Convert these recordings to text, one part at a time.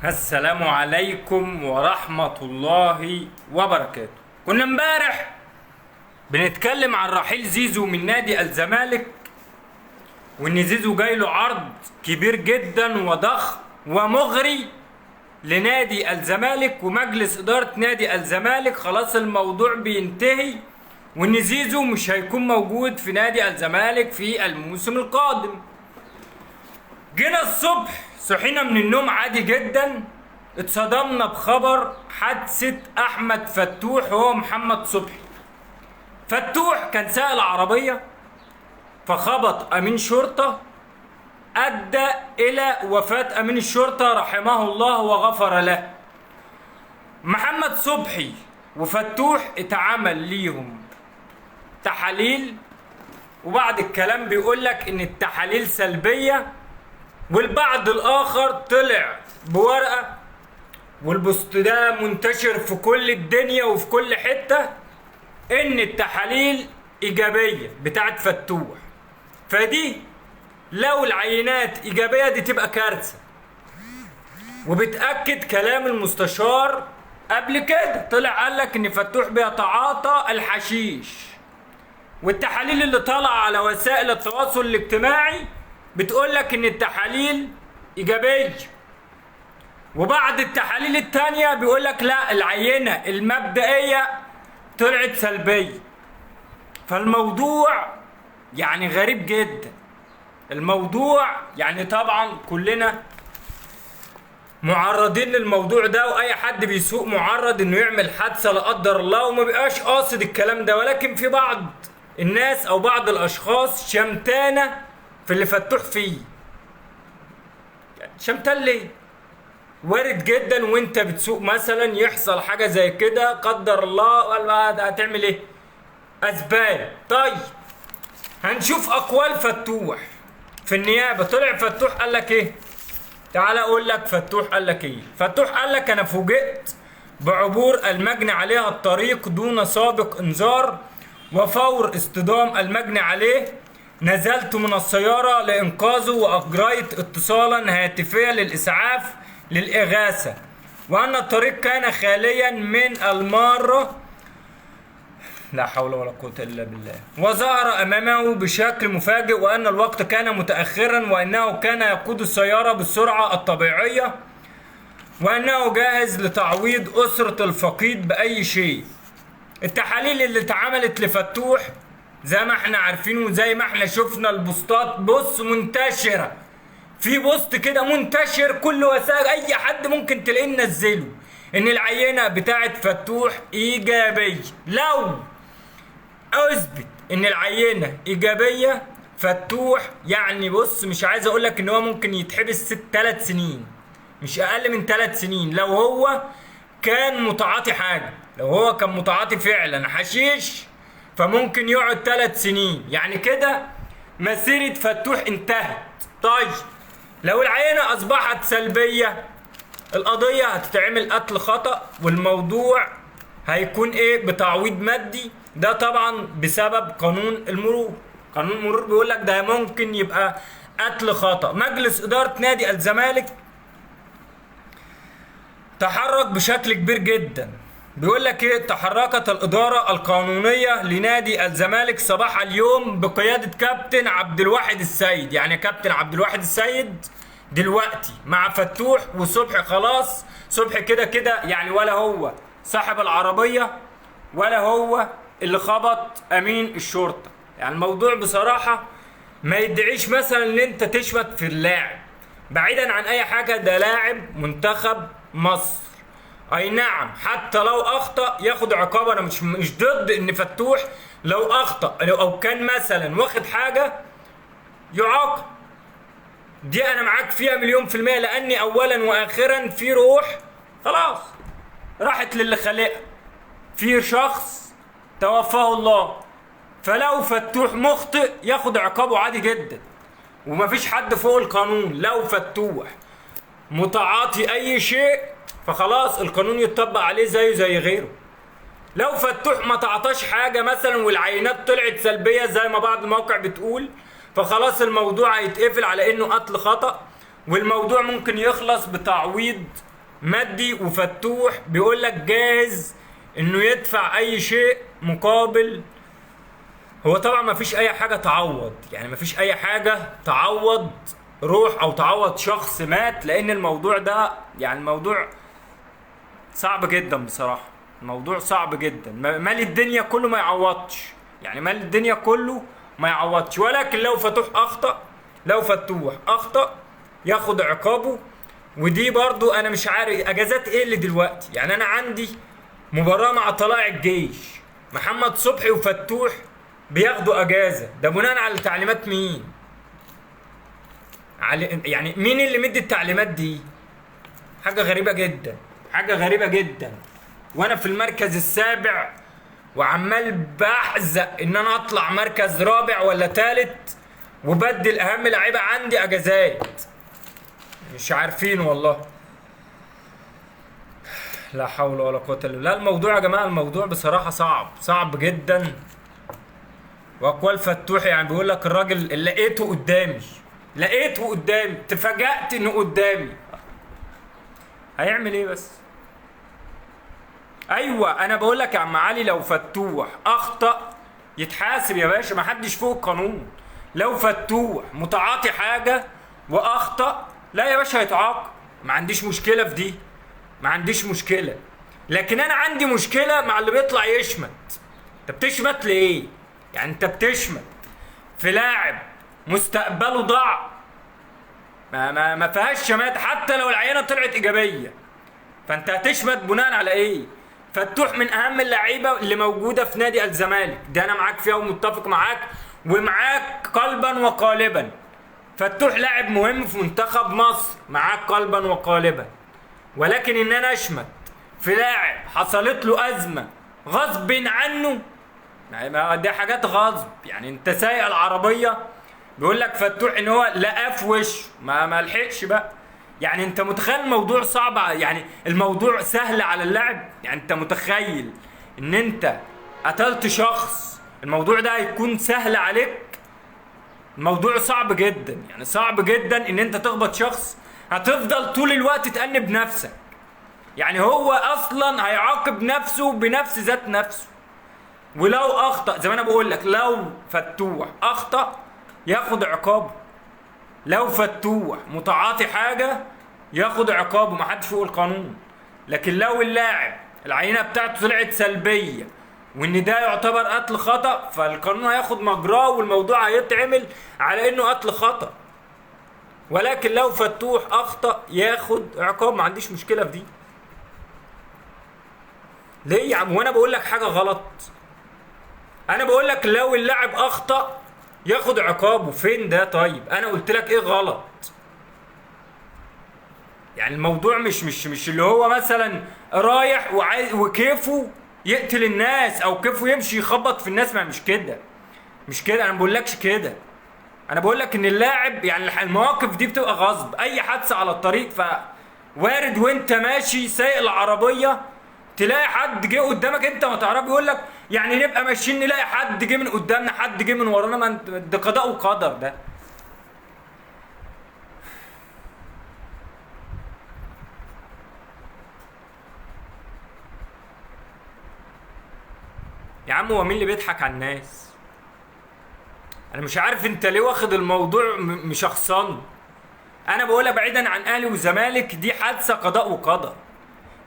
السلام عليكم ورحمة الله وبركاته. كنا امبارح بنتكلم عن رحيل زيزو من نادي الزمالك، وان زيزو جاي له عرض كبير جدا وضخم ومغري لنادي الزمالك ومجلس إدارة نادي الزمالك خلاص الموضوع بينتهي، وان زيزو مش هيكون موجود في نادي الزمالك في الموسم القادم. جينا الصبح صحينا من النوم عادي جدا، اتصدمنا بخبر حادثة احمد فتوح وهو محمد صبحي. فتوح كان سائق العربية فخبط امين شرطة، ادى الى وفاة امين الشرطة رحمه الله وغفر له. محمد صبحي وفتوح اتعمل ليهم تحاليل، وبعد الكلام بيقولك ان التحاليل سلبية، والبعض الاخر طلع بورقة، والبوست ده منتشر في كل الدنيا وفي كل حتة، ان التحاليل ايجابية بتاعت فتوح. فدي لو العينات ايجابية دي تبقى كارثة، وبتأكد كلام المستشار قبل كده، طلع قالك ان فتوح بيتعاطى الحشيش، والتحاليل اللي طالعة على وسائل التواصل الاجتماعي بتقولك ان التحاليل ايجابية، وبعد التحاليل التانية بيقولك لا، العينة المبدئية طلعت سلبية. فالموضوع يعني غريب جدا. الموضوع يعني طبعا كلنا معرضين للموضوع ده، واي حد بيسوق معرض انه يعمل حادثة لا قدر الله وما بيبقاش قاصد الكلام ده، ولكن في بعض الناس او بعض الاشخاص شمتانة في اللي فتوح فيه. شمتان ليه؟ وارد جدا وانت بتسوق مثلا يحصل حاجة زي كده قدر الله، ولا هتعمل ايه؟ اسباب. طيب هنشوف اقوال فتوح في النيابة. طلع فتوح قال لك ايه؟ تعال اقول لك فتوح قال لك ايه. فتوح قال لك انا فوجئت بعبور المجني عليها الطريق دون سابق انذار، وفور اصطدام المجني عليه نزلت من السيارة لإنقاذه وأجريت اتصالا هاتفيا للإسعاف للإغاثة، وأن الطريق كان خاليا من المارة، لا حول ولا قوة إلا بالله، وظهر أمامه بشكل مفاجئ، وأن الوقت كان متأخرا، وأنه كان يقود السيارة بالسرعة الطبيعية، وأنه جاهز لتعويض أسرة الفقيد بأي شيء. التحاليل اللي اتعملت لفتوح زي ما احنا عارفين وزي ما احنا شفنا البوستات، بص منتشرة، في بوست كده منتشر كل وسائل اي حد ممكن تلاقيه منزله، ان العينة بتاعت فتوح ايجابية. لو اثبت ان العينة ايجابية فتوح يعني بص مش عايز اقول لك ان هو ممكن يتحبس 3 سنين، مش اقل من 3 سنين، لو هو كان متعاطي حاجة، لو هو كان متعاطي فعلا حشيش فممكن يقعد 3 سنين. يعني كده مسيرة فتوح انتهت. طيب لو العينة اصبحت سلبية القضية هتتعمل قتل خطأ، والموضوع هيكون ايه؟ بتعويض مادي. ده طبعا بسبب قانون المرور. قانون المرور بيقول لك ده ممكن يبقى قتل خطأ. مجلس إدارة نادي الزمالك تحرك بشكل كبير جدا، بيقول لك ايه؟ تحركت الإدارة القانونية لنادي الزمالك صباح اليوم بقيادة كابتن عبد الواحد السيد. يعني كابتن عبد الواحد السيد دلوقتي مع فتوح وصبحي، خلاص صبحي كده كده يعني ولا هو صاحب العربية ولا هو اللي خبط امين الشرطة. يعني الموضوع بصراحة ما يدعيش مثلا ان انت تشمت في اللاعب، بعيدا عن اي حاجة، ده لاعب منتخب مصر. اي نعم حتى لو اخطأ ياخد عقاب، انا مش ضد ان فتوح لو اخطأ او كان مثلا واخد حاجة يعاقب، دي انا معاك فيها 1,000,000%، لاني اولا واخرا في روح خلاص راحت للي خلقها، في شخص توفاه الله، فلو فتوح مخطئ ياخد عقابه عادي جدا، ومفيش حد فوق القانون. لو فتوح متعاطي اي شيء فخلاص القانون يتطبق عليه زيه زي غيره. لو فتوح ما تعطاش حاجة مثلا والعينات طلعت سلبية زي ما بعض المواقع بتقول، فخلاص الموضوع هيتقفل على انه قتل خطأ، والموضوع ممكن يخلص بتعويض مادي، وفتوح بيقول لك جاهز انه يدفع اي شيء مقابل. هو طبعا ما فيش اي حاجة تعوض، يعني ما فيش اي حاجة تعوض روح او تعوض شخص مات، لان الموضوع ده يعني الموضوع صعب جدا بصراحة، الموضوع صعب جدا. مال الدنيا كله ما يعوضش، يعني مال الدنيا كله ما يعوضش. ولكن لو فتوح اخطأ، لو فتوح اخطأ ياخد عقابه. ودي برضو انا مش عارف اجازات ايه اللي دلوقتي، يعني انا عندي مباراة مع طلائع الجيش، محمد صبحي وفتوح بياخدوا اجازة، ده بناء على تعليمات مين؟ يعني مين اللي مدي التعليمات دي؟ حاجة غريبة جدا، حاجة غريبة جدا. وانا في المركز السابع وعمال بحزق ان انا اطلع مركز رابع ولا تالت، وبدل اهم لعيبة عندي اجازات. مش عارفين والله، لا حول ولا قوة الا بالله. الموضوع يا جماعة، الموضوع بصراحة صعب، صعب جدا. واقوال فتوح يعني بيقول لك الراجل اللي لقيته قدامي، لقيته قدامي، اتفاجأت انه قدامي، هيعمل ايه بس؟ ايوه انا بقول لك يا عم علي، لو فتوح اخطأ يتحاسب يا باشا، ما حدش فوق القانون. لو فتوح متعاطي حاجة واخطأ، لا يا باشا هيتعاقب، ما عنديش مشكلة في دي، ما عنديش مشكلة. لكن انا عندي مشكلة مع اللي بيطلع يشمت. انت بتشمت ليه؟ يعني انت بتشمت في لاعب مستقبله ضاع، ما فيهاش شمات حتى لو العينة طلعت ايجابية، فانت هتشمت بناء على ايه؟ فتوح من اهم اللعيبة اللي موجودة في نادي الزمالك، ده انا معاك فيها ومتفق معاك ومعاك قلبا وقالبا. فتوح لاعب مهم في منتخب مصر، معاك قلبا وقالبا. ولكن ان انا اشمت في لاعب حصلت له ازمة غصب عنه، دي حاجات غصب. يعني انت سايق العربية، بيقول لك فتوح ان هو لقاه في وشه، ما لحقش بقى. يعني انت متخيل الموضوع صعب، يعني الموضوع سهل على اللاعب؟ يعني انت متخيل ان انت قتلت شخص الموضوع ده هيكون سهل عليك؟ الموضوع صعب جدا، يعني صعب جدا ان انت تخبط شخص هتفضل طول الوقت تأنب نفسك. يعني هو اصلا هيعاقب نفسه بنفس ذات نفسه. ولو اخطأ زي ما انا بقول لك، لو فتوح اخطأ ياخد عقابه، لو فتوح متعاطي حاجة ياخد عقابه، ما حدش فوق القانون. لكن لو اللاعب العينة بتاعته طلعت سلبية وان ده يعتبر قتل خطأ، فالقانون هياخد مجراه والموضوع هيتعمل على انه قتل خطأ. ولكن لو فتوح اخطأ ياخد عقاب، ما عنديش مشكلة في دي. ليه يا عم؟ وانا بقول لك حاجة غلط؟ انا بقول لك لو اللاعب اخطأ ياخد عقابه، فين ده؟ طيب انا قلت لك ايه غلط؟ يعني الموضوع مش اللي هو مثلا رايح وعايز وكيفه يقتل الناس او كيفه يمشي يخبط في الناس، ما مش كده، مش كده. انا ما بقولكش كده، انا بقول لك ان اللاعب يعني المواقف دي بتبقى غصب. اي حادثه على الطريق فوارد، وانت ماشي سايق العربية تلاقي حد جه قدامك انت ما تعرفه، يقول لك يعني نبقى ماشيين نلاقي حد جه من قدامنا، حد جه من ورانا، ما انت ده قضاء وقدر ده. يا عم هو مين اللي بيضحك على الناس؟ انا مش عارف انت ليه واخد الموضوع مشخصن. انا بقولها بعيدا عن اهلي وزمالك، دي حادثه قضاء وقدر.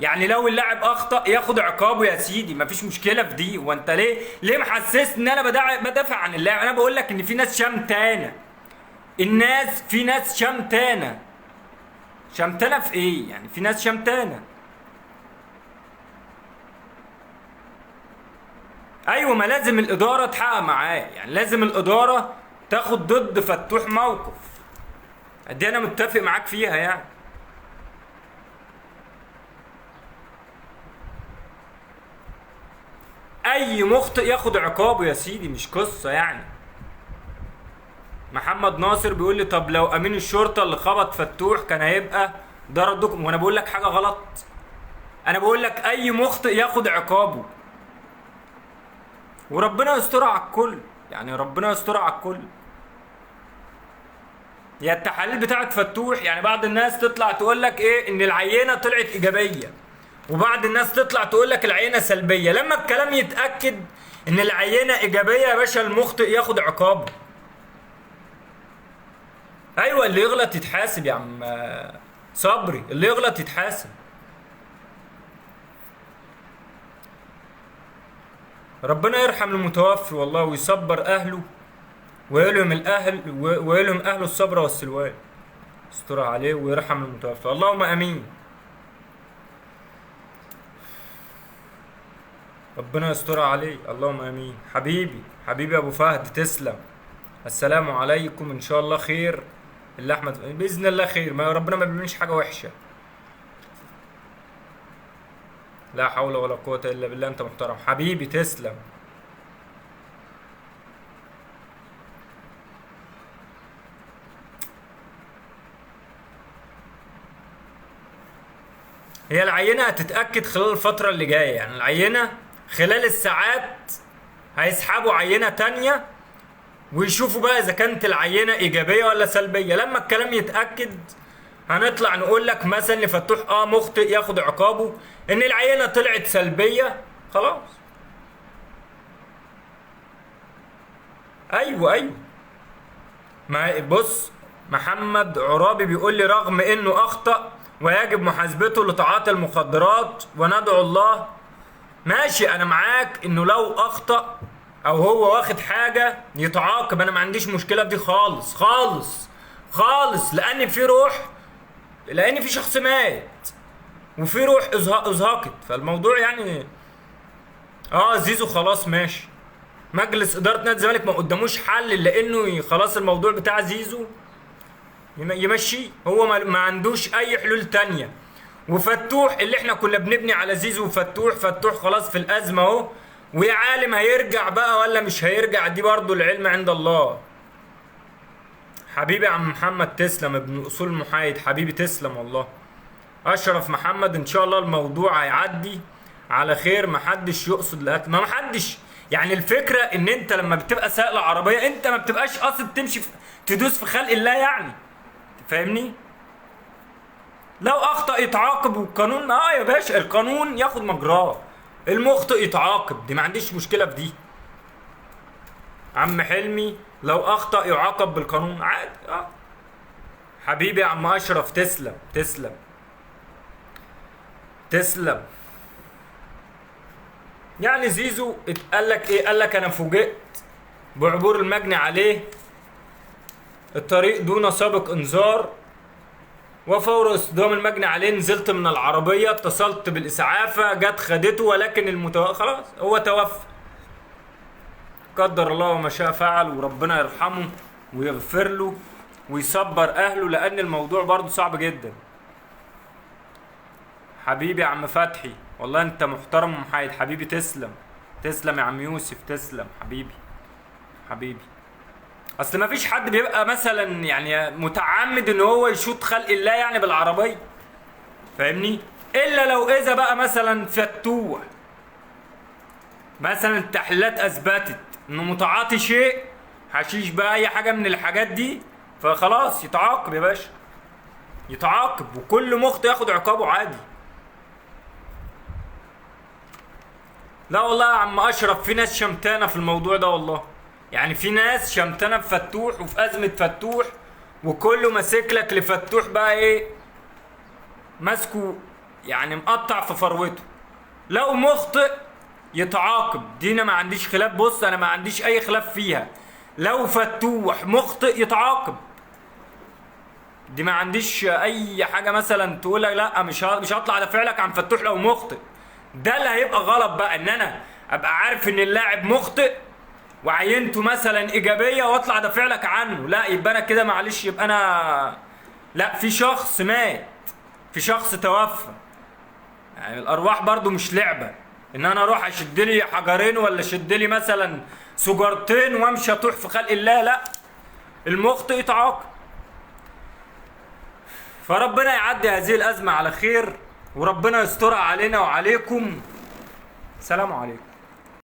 يعني لو اللاعب اخطا ياخد عقابه يا سيدي، مفيش مشكلة في دي. وانت ليه محسسني ان انا بدافع عن اللاعب؟ انا بقول لك ان في ناس شمتانه، الناس في ناس شمتانه. شمتانه في ايه؟ يعني في ناس شمتانه. ايوه، ما لازم الادارة تحقق معاه، يعني لازم الادارة تاخد ضد فتوح موقف. دي انا متفق معاك فيها يعني. اي مخطئ ياخد عقابه يا سيدي، مش قصة يعني. محمد ناصر بيقول لي طب لو امين الشرطة اللي خبط فتوح كان هيبقى ده ردكم؟ وانا بقول لك حاجة غلط؟ انا بقول لك اي مخطئ ياخد عقابه، وربنا يسترها على الكل، يعني ربنا يسترها على الكل. يا التحاليل بتاعت فتوح، يعني بعض الناس تطلع تقول لك ايه ان العينة طلعت ايجابية، وبعض الناس تطلع تقول لك العينة سلبية. لما الكلام يتاكد ان العينة ايجابية يا باشا المخطئ ياخد عقابه. ايوه اللي يغلط يتحاسب يا عم صبري، اللي يغلط يتحاسب. ربنا يرحم المتوفي والله ويصبر اهله ويلهم الاهل ويلهم اهله الصبر والسلوان. استر عليه ويرحم المتوفي، اللهم امين. ربنا يستر عليه، اللهم امين. حبيبي حبيبي ابو فهد تسلم. السلام عليكم، ان شاء الله خير. اللي احمد باذن الله خير، ما ربنا ما بيعملش حاجة وحشة. لا حول ولا قوة الا بالله، انت محترم حبيبي تسلم. هي العينة هتتاكد خلال الفترة اللي جاية، يعني العينة خلال الساعات هيسحبوا عينه تانية ويشوفوا بقى اذا كانت العينة ايجابية ولا سلبية. لما الكلام يتاكد هنطلع نقول لك مثلا لفتوح مخطئ ياخد عقابه، ان العينة طلعت سلبية خلاص. ايوه ما بص، محمد عرابي بيقول لي رغم انه اخطأ ويجب محاسبته لتعاطي المخدرات وندعو الله. ماشي انا معاك انه لو اخطأ او هو واخد حاجة يتعاقب، انا ما عنديش مشكلة في دي خالص خالص خالص، لان في روح، لان في شخص مات وفي روح ازهقت، فالموضوع يعني زيزو خلاص ماشي. مجلس ادارة نادي الزمالك ما قداموش حل لانه خلاص الموضوع بتاع زيزو يمشي، هو ما عندوش اي حلول تانية. وفتوح اللي احنا كنا بنبني على زيزو وفتوح، فتوح خلاص في الازمة اهو، ويا عالم هيرجع بقى ولا مش هيرجع، دي برضو العلم عند الله. حبيبي يا عم محمد تسلم، ابن اصول محايد حبيبي تسلم والله. اشرف محمد ان شاء الله الموضوع هيعدي على خير، محدش يقصد القتل، ما محدش يعني. الفكرة ان انت لما بتبقى سائق العربية انت ما بتبقاش قاصد تمشي تدوس في خلق الله يعني، فاهمني؟ لو اخطا يتعاقب، والقانون يا باشا القانون ياخد مجراه، المخطئ يتعاقب، دي ما عنديش مشكلة في دي. عم حلمي لو اخطا يعاقب بالقانون عادي. حبيبي يا عم اشرف تسلم تسلم تسلم. يعني زيزو اتقال لك ايه؟ قال لك انا فوجئت بعبور المجني عليه الطريق دون سابق انذار، وفور اصطدام المجني عليه نزلت من العربية، اتصلت بالاسعافه جت خدته، ولكن خلاص هو توفى، قدر الله وما شاء فعل، وربنا يرحمه ويغفر له ويصبر اهله، لان الموضوع برضه صعب جدا. حبيبي يا عم فتحي والله انت محترم ومحايد حبيبي، تسلم تسلم يا عم يوسف، تسلم حبيبي حبيبي. اصل ما فيش حد بيبقى مثلا يعني متعمد ان هو يشوط خلق الله يعني بالعربية، فاهمني؟ الا لو اذا بقى مثلا فتوح مثلا التحليلات اثبتت انه متعاطي شيء حشيش بقى اي حاجة من الحاجات دي، فخلاص يتعاقب يا باشا، يتعاقب، وكل مخطئ ياخد عقابه عادي. لا والله يا عم اشرف في ناس شمتانه في الموضوع ده والله، يعني في ناس شمتانه في فتوح وفي ازمة فتوح، وكله ماسك لك لفتوح بقى ايه، ماسكه يعني مقطع في فروته. لو مخطئ يتعاقب، دي انا ما عنديش خلاف، بص انا ما عنديش اي خلاف فيها. لو فتوح مخطئ يتعاقب، دي ما عنديش اي حاجة مثلا تقول لك لا مش هطلع ادافع لك عن فتوح لو مخطئ. ده اللي هيبقى غلط بقى، ان انا ابقى عارف ان اللاعب مخطئ وعينته مثلا ايجابية واطلع ادافع لك عنه، لا يبقى انا كده معلش، يبقى انا لا، في شخص مات، في شخص توفى، يعني الارواح برضو مش لعبه ان انا اروح اشد لي حجرين ولا اشد لي مثلا سجارتين وامشي اطوح في خلق الله، لا المخطئ يتعاقب. فربنا يعدي هذه الازمة على خير، وربنا يسترها علينا وعليكم. سلام عليكم.